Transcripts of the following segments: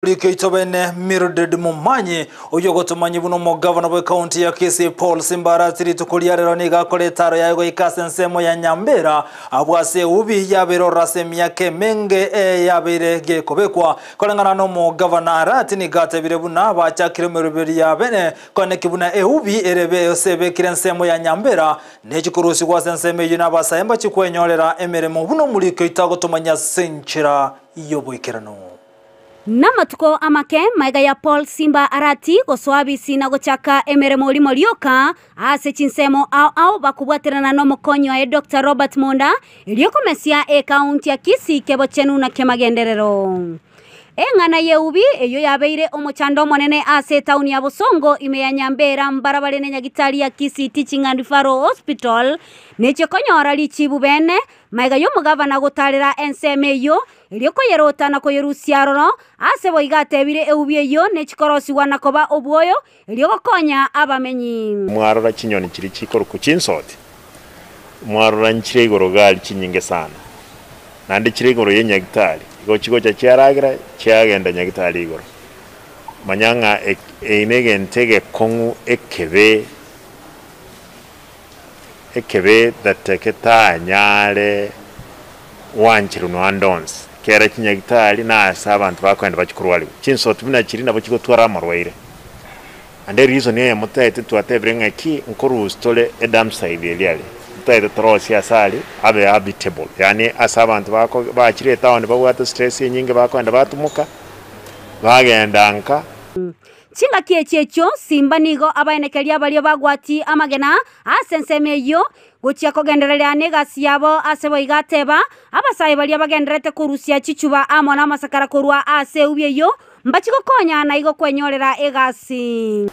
Riko oito bene Mildred Momanyi oyio ogotomanyi buna omogavana bw'ekaunti ya Kisii Paul Simba Arati rituko ria rero nigo akora etaro yaye goika ase ensemo ya Nyambera abwo ase eubi yabeire ororo ase emiaka emenge yabeire gekobekwa. Koreng'ana na omogavana Arati nigo atebire buna bachakire emeroberi ya bene koeneki buna eubi erebe ase ebekire ensemo ya Nyambera nechikorusigwa ase ensemo eyio na abasae mbachikwenyorera emeremo buna omoriko oito agotomanyia ase enchera y'oboikeranu. Namatuko amake magega ya Paul Simba Arati gosoa abisi na gochaka emeremo rimo rioka ase chinsemo ao ao bakobwaterana nomokonyi oye Doctor Robert Monda erio komesia ekaunti ya Kisii kebochenu na kemagenderero. Eng'ana y'eubi eyio yabeire omochando omonene ase etauni ya Bosongo ime ya Nyambera mbarabare ne nyagitari ya Kisii Teaching and Referral Hospital nechie konyora richibu bene magega y'omogavana gotarera ensemo eyio Erio koyerota na koyerusia aroro, aase boigo atebire eubi eyio nechikorosigwa na koba obwoyo, erio gokonya abamenyi. Mwarora chinyoni chiria chikorokwa chinsoti, mwarora nchire igoro gari chinyinge sana, naende chire igoro ye nyagitari, igo chigocha chiaragera chiagenda nyagitari igoro. Manya ng'a eye negento egekong'u ekebe, ekebe that ketanyare gwancherwa nonya ande onsi, kera chinyagitari na ase abanto bakoenda bachia korwariwa. Chinsoti buna chiria nabo chigotwara amarwaire. Naende ereason eyemo totagete twatebire ng'a ki, nkorusia tore edam side eria are, totagete torosie ase aria abe habitable, yaani ase abanto bako bachire etown babwate stress enyinge bakoenda batimoka, bagenda nka. Chingaki echi echio Simba nigo abaenekeria baria bagwatie amagena ase ensemo eyio, gochia kogendereria negasi yabo ase boigo ateba, Abasae baria bagendererete korusia chichuba amo namasakara korwa ase eubi eyio, mbachie gokonya na igo kwenyorera egasi.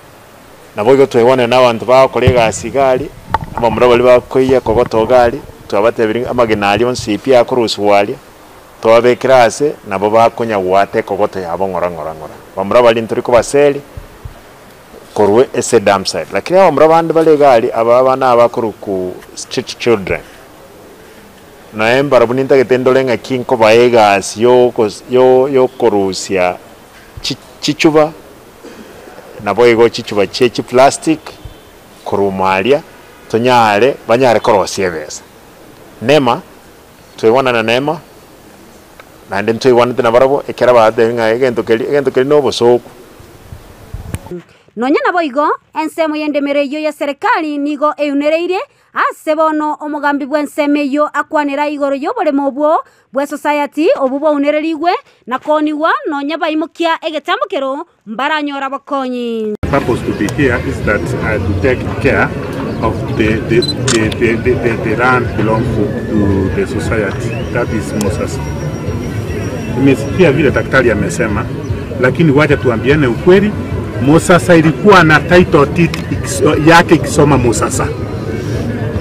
Naboigo twaigwanire nabanto bagokora egasi iga aria, abamura baria bakoiyeka ogotoga aria, twabatebirie ng'a amagena aria onsi pi akorusigwa aria, Twababekire aase, nabo bakonya goata ekogoto yabo ng'ora ng'ora ng'ora. Bamura baria ntori kobaseria korwa ase edam side. Lakini abamura bande bare iga aria, aba abana aba bakorokwa street children, nonya mbarabwo nintagete ndore ng'aki nkobaa egasi yokos yo yokorusia chi chichuba, naboigo chichuba chie chiplastic korwa ime aria, tonyare banyare korosia ebesa. Nema. Twaigwanana neema, naende ntwaigwanete nabarabwo, ekero baratebie ng'a egento keria, egento keria na obosooku. Nonya naboigo, ensemo y'endemero eyio ya serikali nigo eunereirie, ase bono omogambi bw'ensemo eyio akwanera igoro y'oboremo obwo bw'esosayati obwo bwaunererigwe na koonigwa nonya baimokia egetambokero mbaranyora bokonyi. Purpose to be here is that to take care of the the the the the the the land belongs to to the society that is Mosasa. Nimesikia vile daktari amesema, lakini wacha tuambiane ukweli, Mosasa ilikuwa na title deed yake ikisoma Mosasa.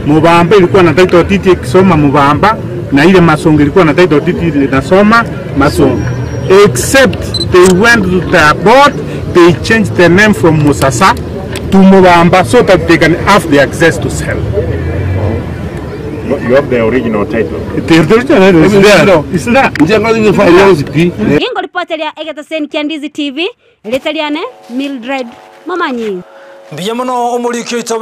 Mubamba ilikuwa na title deed ikisoma Mubamba na ile Masongo ilikuwa na title deed inasoma Masongo except they went to the board they changed the name from Musasa to Mubamba so that they can have the access to sell. You have the original title. The original is there. It's there. Ingo ripoti ria egetaseni kia Ndizi TV, erieta riane Mildred Momanyi. Mbuya mono omoriki oito.